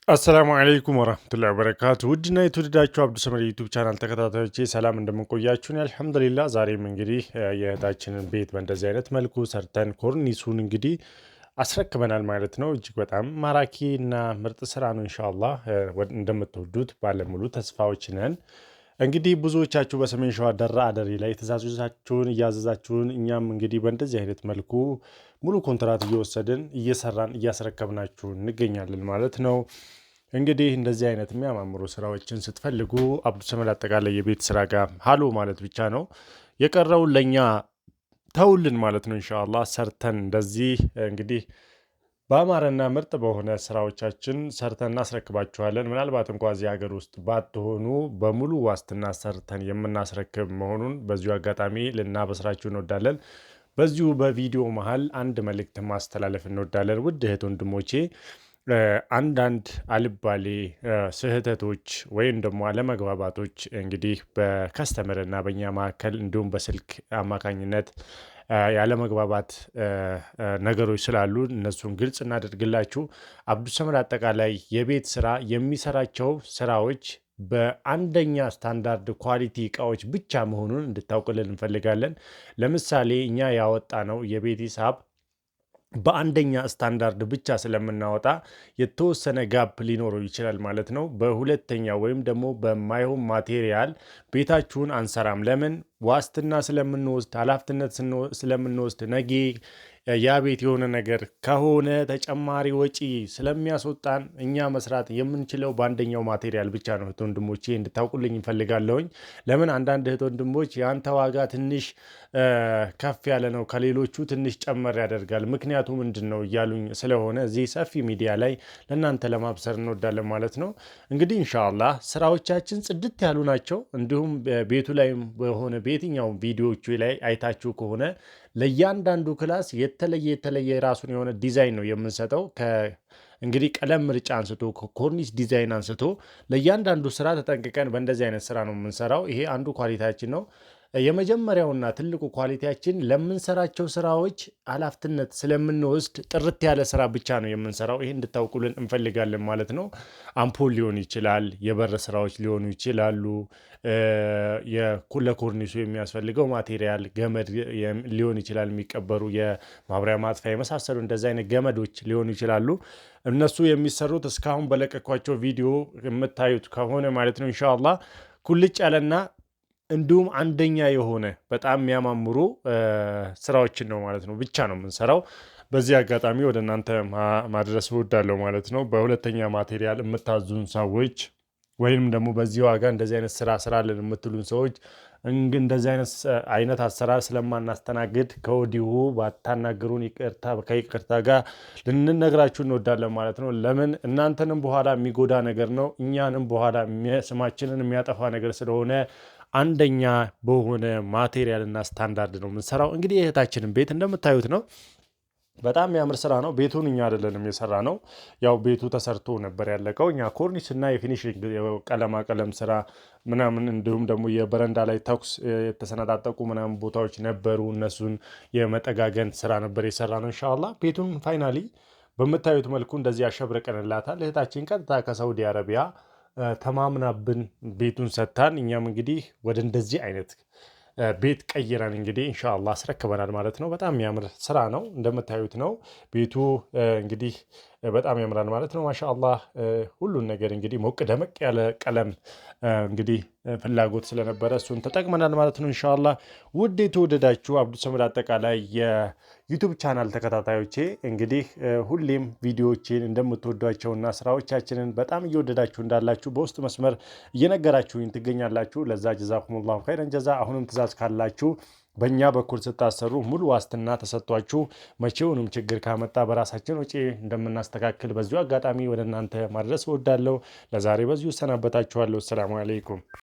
السلام عليكم ورحمة الله وبركاته። ውድና የተወደዳችሁ አብዱ ሰመድ YouTube channel ተከታታዮቼ ሰላም እንደምንቆያችሁን፣ الحمد لله። ዛሬም እንግዲህ የእህታችንን ቤት በእንደዚህ አይነት መልኩ ሰርተን ኮርኒሱን እንግዲህ አስረክበናል ማለት ነው። እጅግ በጣም ማራኪ እና ምርጥ ስራ ነው። إن شاء الله እንደምትወዱት ባለሙሉ ተስፋዎች ነን። እንግዲህ ብዙዎቻችሁ በሰሜን ሸዋ ደራ አደሪ ላይ ትእዛዞቻችሁን እያዘዛችሁን እኛም እንግዲህ በእንደዚህ አይነት መልኩ ሙሉ ኮንትራት እየወሰድን እየሰራን እያስረከብናችሁ እንገኛለን ማለት ነው። እንግዲህ እንደዚህ አይነት የሚያማምሩ ስራዎችን ስትፈልጉ አብዱሰመድ አጠቃላይ የቤት ስራ ጋር ሀሎ ማለት ብቻ ነው የቀረውን ለእኛ ተውልን ማለት ነው። إن شاء الله ሰርተን እንደዚህ እንግዲህ በአማረና ምርጥ በሆነ ስራዎቻችን ሰርተን እናስረክባችኋለን። ምናልባት እንኳ እዚህ ሀገር ውስጥ ባትሆኑ በሙሉ ዋስትና ሰርተን የምናስረክብ መሆኑን በዚሁ አጋጣሚ ልናበስራችሁ እንወዳለን። በዚሁ በቪዲዮ መሀል አንድ መልእክት ማስተላለፍ እንወዳለን። ውድ እህት ወንድሞቼ፣ አንዳንድ አልባሌ ስህተቶች ወይም ደግሞ አለመግባባቶች እንግዲህ በ customer ና በእኛ መካከል እንዲሁም በስልክ አማካኝነት ያለመግባባት ነገሮች ስላሉ እነሱን ግልጽ እናደርግላችሁ። አብዱሰመድ አጠቃላይ የቤት ስራ የሚሰራቸው ስራዎች በአንደኛ standard quality እቃዎች ብቻ መሆኑን እንድታውቅልን እንፈልጋለን። ለምሳሌ እኛ ያወጣነው የቤት ሂሳብ በአንደኛ ስታንዳርድ ብቻ ስለምናወጣ የተወሰነ gap ሊኖረው ይችላል ማለት ነው። በሁለተኛ ወይም ደግሞ በማይሆን material ቤታችሁን አንሰራም። ለምን? ዋስትና ስለምንወስድ፣ ኃላፊነት ስለምንወስድ ነጌ ያ ቤት የሆነ ነገር ከሆነ ተጨማሪ ወጪ ስለሚያስወጣን እኛ መስራት የምንችለው በአንደኛው material ብቻ ነው። እህት ወንድሞቼ፣ እንድታውቁልኝ እፈልጋለሁኝ። ለምን አንዳንድ እህት ወንድሞች የአንተ ዋጋ ትንሽ ከፍ ያለ ነው፣ ከሌሎቹ ትንሽ ጨመር ያደርጋል፣ ምክንያቱ ምንድን ነው እያሉኝ ስለሆነ እዚህ ሰፊ ሚዲያ ላይ ለእናንተ ለማብሰር እንወዳለን ማለት ነው። እንግዲህ إن شاء الله ስራዎቻችን ጽድት ያሉ ናቸው። እንዲሁም ቤቱ ላይም በሆነ በየትኛው ቪዲዮዎቹ ላይ አይታችሁ ከሆነ ለእያንዳንዱ class የተለየ የተለየ የራሱን የሆነ ዲዛይን ነው የምንሰጠው። እንግዲህ ቀለም ምርጫ አንስቶ ኮርኒስ ዲዛይን አንስቶ ለእያንዳንዱ ስራ ተጠንቅቀን በእንደዚህ አይነት ስራ ነው የምንሰራው። ይሄ አንዱ quality ያችን ነው። የመጀመሪያውና ትልቁ quality ያችን ለምንሰራቸው ስራዎች ኃላፊነት ስለምንወስድ ጥርት ያለ ስራ ብቻ ነው የምንሰራው። ይሄ እንድታውቁልን እንፈልጋለን ማለት ነው። አምፖል ሊሆን ይችላል፣ የበር ስራዎች ሊሆኑ ይችላሉ፣ ለኮርኒሱ የሚያስፈልገው material ገመድ ሊሆን ይችላል፣ የሚቀበሩ የማብሪያ ማጥፊያ የመሳሰሉ እንደዚህ አይነት ገመዶች ሊሆኑ ይችላሉ። እነሱ የሚሰሩት እስካሁን በለቀኳቸው ቪዲዮ የምታዩት ከሆነ ማለት ነው إن شاء الله ኩልጭ ያለና እንዲሁም አንደኛ የሆነ በጣም የሚያማምሩ ስራዎችን ነው ማለት ነው ብቻ ነው የምንሰራው። በዚህ አጋጣሚ ወደ እናንተ ማድረስ እወዳለሁ ማለት ነው። በሁለተኛ material የምታዙን ሰዎች ወይም ደግሞ በዚህ ዋጋ እንደዚህ አይነት ስራ ስራልን የምትሉን ሰዎች እንደዚህ አይነት አሰራር ስለማናስተናግድ ከወዲሁ ባታናግሩን ይቅርታ ከይቅርታ ጋር ልንነግራችሁ እንወዳለን ማለት ነው። ለምን እናንተንም በኋላ የሚጎዳ ነገር ነው፣ እኛንም በኋላ ስማችንን የሚያጠፋ ነገር ስለሆነ አንደኛ በሆነ material ና ስታንዳርድ ነው የምንሰራው። እንግዲህ የእህታችንን ቤት እንደምታዩት ነው። በጣም የሚያምር ስራ ነው። ቤቱን እኛ አይደለንም የሰራነው። ያው ቤቱ ተሰርቶ ነበር ያለቀው። እኛ ኮርኒስ እና የ finishing ቀለማ ቀለም ስራ ምናምን እንዲሁም ደግሞ የበረንዳ ላይ ተኩስ የተሰነጣጠቁ ምናምን ቦታዎች ነበሩ። እነሱን የመጠጋገን ስራ ነበር የሰራነው። إن شاء الله ቤቱን finally በምታዩት መልኩ እንደዚህ ያሸብረቀንላታል። እህታችን ቀጥታ ከሳውዲ አረቢያ ተማምናብን ቤቱን ሰጥታን እኛም እንግዲህ ወደ እንደዚህ አይነት ቤት ቀይረን እንግዲህ إن شاء الله አስረክበናል ማለት ነው። በጣም የሚያምር ስራ ነው፣ እንደምታዩት ነው። ቤቱ እንግዲህ በጣም ያምራል ማለት ነው። ما شاء الله ሁሉን ነገር እንግዲህ ሞቅ ደመቅ ያለ ቀለም እንግዲህ ፍላጎት ስለነበረ እሱን ተጠቅመናል ማለት ነው። إن شاء الله ውድ የተወደዳችሁ አብዱሰመድ አጠቃላይ የ YouTube channel ተከታታዮቼ፣ እንግዲህ ሁሌም ቪዲዮዎችን እንደምትወዷቸውና ስራዎቻችንን በጣም እየወደዳችሁ እንዳላችሁ በውስጥ መስመር እየነገራችሁኝ ትገኛላችሁ። ለዛ جزاكم الله خيرا جزاء። አሁንም ትእዛዝ ካላችሁ በእኛ በኩል ስታሰሩ ሙሉ ዋስትና ተሰጥቷችሁ መቼውንም ችግር ካመጣ በራሳችን ወጪ እንደምናስተካክል በዚሁ አጋጣሚ ወደ እናንተ ማድረስ እወዳለሁ። ለዛሬ በዚሁ እሰናበታችኋለሁ። السلام عليكم።